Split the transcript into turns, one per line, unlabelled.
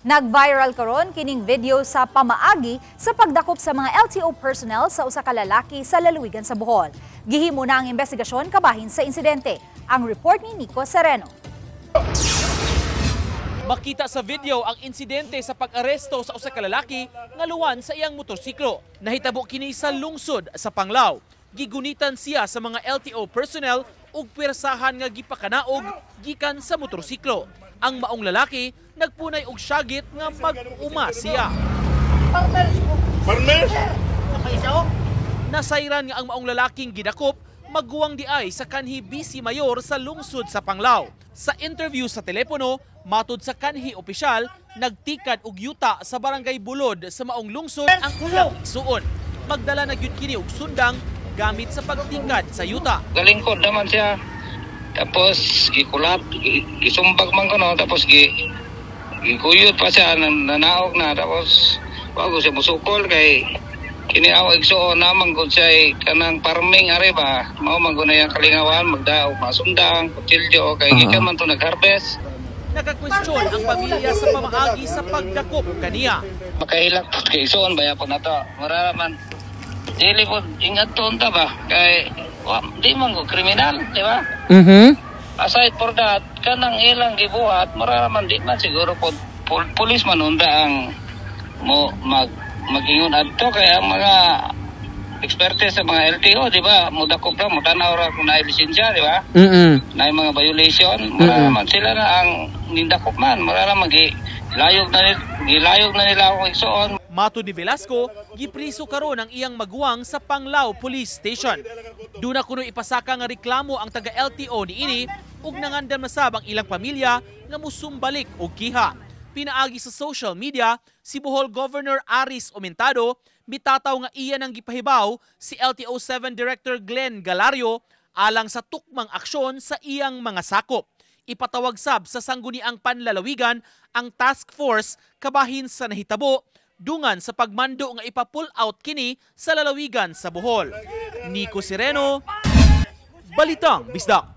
Nag-viral karon kining video sa pamaagi sa pagdakop sa mga LTO personnel sa usa ka lalaki sa lalawigan sa Bohol. Gihimo na ang investigasyon kabahin sa insidente. Ang report ni Nico Sereno.
Makita sa video ang insidente sa pag-aresto sa usa ka lalaki nga luwan sa iyang motorsiklo. Nahitabo kini sa lungsod sa Panglao. Gigunitan siya sa mga LTO personnel ug pwersahan nga gipakanaog gikan sa motorsiklo. Ang maong lalaki nagpunay og syagit nga mag-uma siya.
Farmers?
Nasayran nga ang maong lalaking gidakop maguwang diay sa kanhi Vice Mayor sa lungsod sa Panglao. Sa interview sa telepono, matud sa kanhi opisyal, nagtikad og yuta sa barangay Bulod sa maong lungsod ang iyang igsuon. Magdala na gyud kini og sundang gamit sa pagtikad sa yuta.
Galingkod naman siya. Tapos gikulat, gisumbag man ko no, tapos gikuyot pa siya, nanaog na, tapos bago siya musukol kay kini ako igsuon naman gud siya ay kanang farming ari ba, mao man gud na iyang kalingawan magdaog masundang, kutsilyo kay gikan man to nag-harvest.
Nakakwestiyon ang pamilya sa pamaagi sa pagdakop kaniya.
Makahilak pud kay igsuon baya po na to. Mura man dili po ingat to unta ba kay wa, di man ko kriminal, di ba? Aside for that, kanang ilang gibuhat, mura man di man siguro po pulis man unda ang mo mag-ingon adto kay ang mga eksperte sa mga LTO, di ba? Mudakop ra, mutanaw ra kung naay lisensya, di ba? Naay mga violation, mura man sila na ang nindakop man, mura man gilayog na nila akong igsuon.
Matod ni Velasco, gipriso karon ang iyang maguwang sa Panglao Police Station. Duna kuno ipasaka nga reklamo ang taga LTO niini ug nangandam na sab ang ilang pamilya nga musumbalik og kiha. Pinaagi sa social media, si Bohol Governor Aris Omentado mitataw nga iya nang gipahibaw si LTO 7 Director Glenn Galario alang sa tukmang aksyon sa iyang mga sakop. Ipatawag sab sa sangguniang panlalawigan ang task force kabahin sa nahitabo dungan sa pagmando nga ipa-pull out kini sa lalawigan sa Bohol. Nico Sereno, Balitang Bisdak.